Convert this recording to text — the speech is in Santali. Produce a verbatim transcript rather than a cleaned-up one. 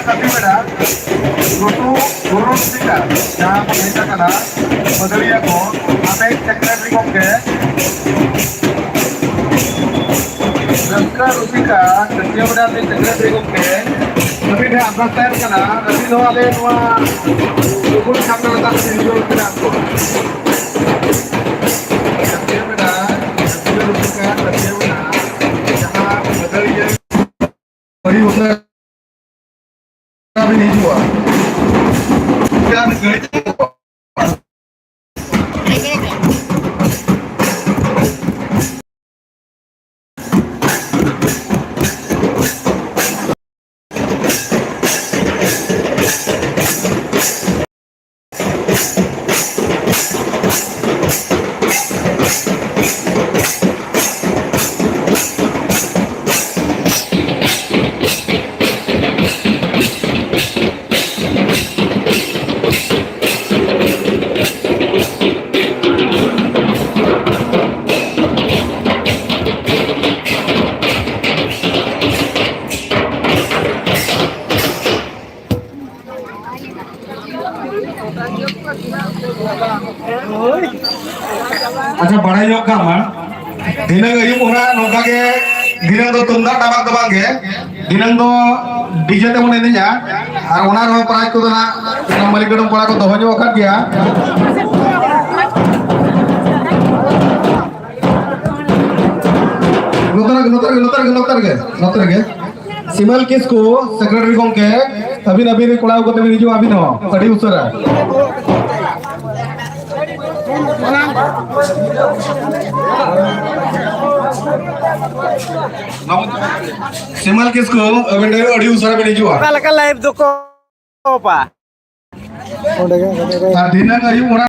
ᱠᱟᱹᱢᱤ ᱢᱮᱱᱟᱜᱼᱟ᱾ ᱜᱷᱩᱴᱩ ᱜᱩᱨᱩ ᱨᱩᱥᱤᱠᱟ, ᱡᱟᱦᱟᱸ ᱠᱚ ᱢᱮᱛᱟᱜ ᱠᱟᱱᱟ ᱢᱟᱹᱫᱟᱹᱲᱤᱭᱟᱹ ᱠᱚ, ᱟᱯᱮ ᱥᱮᱠᱨᱮᱴᱟᱨᱤ ᱜᱚᱢᱠᱮ, ᱨᱟᱹᱥᱠᱟᱹ ᱨᱩᱥᱤᱠᱟ ᱠᱟᱹᱢᱤ ᱢᱮᱱᱟᱜ ᱯᱮ ᱥᱮᱠᱨᱮᱴᱟᱨᱤ ᱜᱚᱢᱠᱮ, ᱠᱟᱹᱢᱤ ᱴᱷᱮᱱ ᱟᱨᱫᱟᱥ ᱛᱟᱦᱮᱱ ᱠᱟᱱᱟ, ᱠᱟᱹᱢᱤ ᱫᱚ ᱟᱞᱮ ᱱᱚᱣᱟ ᱥᱩᱜᱩᱞ ᱪᱷᱟᱢᱰᱟ ᱞᱟᱛᱟᱨ ᱨᱮ ᱦᱤᱡᱩᱜ ᱠᱟᱱᱟ ᱠᱚ᱾ ᱠᱟᱹᱢᱤ ᱢᱮᱱᱟᱜᱼᱟ, ᱨᱟᱹᱥᱠᱟᱹ ᱨᱩᱥᱤᱠᱟ ᱠᱟᱹᱢᱤ ᱢᱮᱱᱟᱜᱼᱟ, ᱡᱟᱦᱟᱸ ᱢᱟᱹᱫᱟᱹᱲᱤᱭᱟᱹ ᱟᱹᱰᱤ ᱩᱥᱟᱹᱨᱟ ᱵᱤᱱ ᱦᱤᱡᱩᱜᱼᱟ᱾ ᱪᱮᱫᱟᱜ ᱵᱤᱱ ᱜᱷᱟᱹᱲᱤᱡ ᱟᱪᱪᱷᱟ, ᱵᱟᱲᱟᱭ ᱧᱚᱜ ᱠᱟᱜ ᱢᱟ, ᱫᱷᱤᱱᱟᱹᱝ ᱟᱹᱭᱩᱵ ᱚᱱᱟ ᱱᱚᱝᱠᱟ ᱜᱮ, ᱫᱷᱤᱱᱟᱹᱝ ᱫᱚ ᱛᱩᱢᱫᱟᱜ ᱴᱟᱢᱟᱠ ᱫᱚ ᱵᱟᱝ ᱜᱮ, ᱫᱷᱤᱱᱟᱹᱝ ᱫᱚ ᱰᱤᱡᱮ ᱛᱮᱵᱚᱱ ᱮᱱᱮᱡᱟ᱾ ᱟᱨ ᱚᱱᱟ ᱨᱮᱦᱚᱸ ᱯᱨᱟᱭᱤᱡᱽ ᱠᱚᱫᱚ ᱱᱟᱜ ᱢᱟᱹᱞᱤᱠ ᱜᱟᱰᱚᱢ ᱠᱚᱲᱟ ᱠᱚ ᱫᱚᱦᱚ ᱧᱚᱜ ᱟᱠᱟᱫ ᱜᱮᱭᱟ᱾ ᱱᱚᱛᱮ ᱨᱮᱜᱮ, ᱱᱚᱛᱮ ᱨᱮᱜᱮ, ᱱᱚᱛᱮ ᱨᱮᱜᱮ, ᱱᱚᱛᱮ ᱨᱮᱜᱮ, ᱱᱚᱛᱮ ᱨᱮᱜᱮ᱾ ᱥᱤᱢᱟᱹᱞ ᱠᱤᱥᱠᱩ, ᱥᱮᱠᱨᱮᱴᱟᱨᱤ ᱜᱚᱢᱠᱮ, ᱟᱹᱵᱤᱱ, ᱟᱹᱵᱤᱱ ᱨᱮᱱ ᱠᱚᱲᱟ ᱠᱚ ᱠᱟᱛᱮ ᱵᱤᱱ ᱦᱤᱡᱩᱜᱼᱟ, ᱟᱹᱵᱤᱱ ᱦᱚᱸ ᱟᱹᱰᱤ ᱩᱥᱟᱹᱨᱟ᱾ ᱥᱤᱢᱟᱹᱞ ᱠᱤᱥᱠᱩ, ᱟᱹᱵᱤᱱ ᱟᱹᱰᱤ ᱩᱥᱟᱹᱨᱟ ᱵᱤᱱ ᱦᱤᱡᱩᱜᱼᱟ᱾ ᱚᱠᱟ ᱞᱮᱠᱟ ᱞᱟᱭᱤᱵᱷ ᱫᱚᱠᱚ ᱚᱯᱟ? ᱚᱸᱰᱮ ᱜᱮ, ᱚᱸᱰᱮ ᱜᱮ᱾ ᱟᱨ ᱫᱷᱤᱱᱟᱹᱝ ᱟᱹᱭᱩᱵ ᱚᱱᱟ